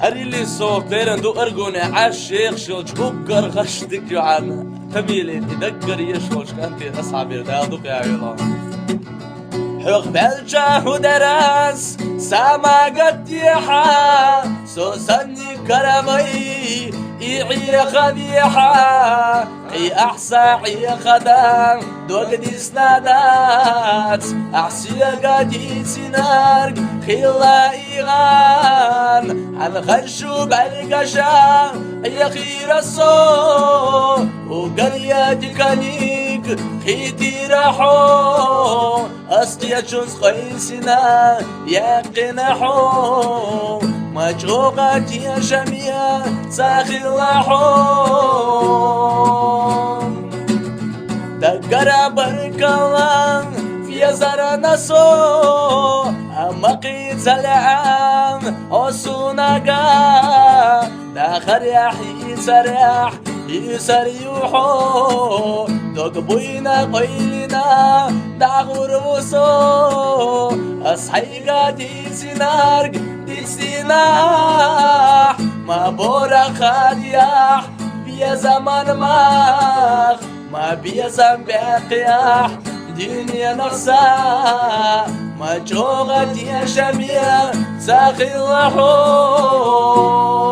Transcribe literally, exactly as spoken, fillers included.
Гьарилли сох теран ду аргуне гӀяш шехшилч уггар гъаш дикьюгӀан. Тамилин и даггар еш волч кӀантӀи асхӀабир дал дукьяйла. ХӀух белча хӀу дарас, самагат дихьа, сусанни каравай, и гӀия хавихьа, и ахса гӀия хада, дог дисна дац, ахсига дицинарг, хила игъан, гьан хъаршу бӀаргаша, гӀия хирасо, угар я диканик, хитира хьо, Астия чуз къайсина, якъина хьо, мачӀугъа тия жамия, сахила хьо. Дагара баркалан, фиязара насо, амма къицалан, осунага, дахаряхь, ицаряхь, исар юхьо, дог буйна къойлина, дагъур вусо, асхӀайга дисинарг, дисина, ма бора хадяхь, бия заман мах, ма бия зам бяхъяхь, дуьнья нахса, ма чӀогъа дия шамия, сахила хьо.